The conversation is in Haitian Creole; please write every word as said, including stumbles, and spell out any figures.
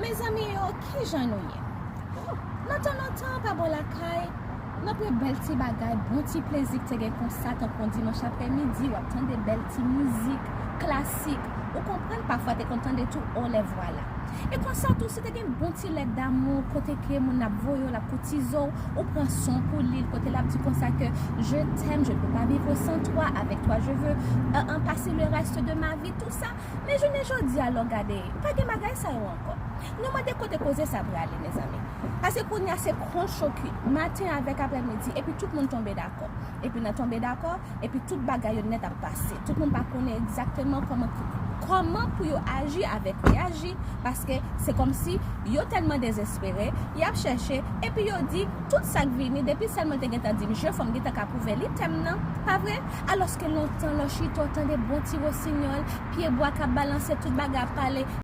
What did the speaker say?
Mezanmi yo, kijan nou ye? Nan tan lontan, pa bò lakay, nan pre bèl ti bagay, bon ti plezi k te gen konsa, tankou yon dimanch aprèmidi, w ap tande bèl ti mizik klasik. Ou konprann, pafwa te konn tande tou Oh les voilà. E konsa tou, si te gen bon ti lèt damou, kote ke moun ap voye w, l ap koutize w, ou pran son pou li, kote l ap di konsa ke je t'aime, je ne peux pas vivre sans toi, avec toi je veux euh, euh, passer le reste de ma vie, tout sa. Men jounen jodi a, lè w gade, pa gen bagay sa yo ankò. Nou mande kote koze sa prale, mezanmi. Paske kounye a se konchoki, maten avèk aprèmidi, epi tout moun tonbe dakò. Epi nan tonbe dakò, epi tout bagay yo nèt ap pase. Tout moun pa konnen egzakteman kòman, kòman pou yo aji avèk reyaji, paske se kòmsi yo tèlman dezespere, y ap chèche, epi yo di, tout sa k vini, depi sèlman l te gentan di m je, fò m gentan ka pwouve li tèm nan, pa vre? Alòske lontan, lè w chita, w tande bon ti wosinyòl, pye bwa k ap balanse, tout bagay ap pale,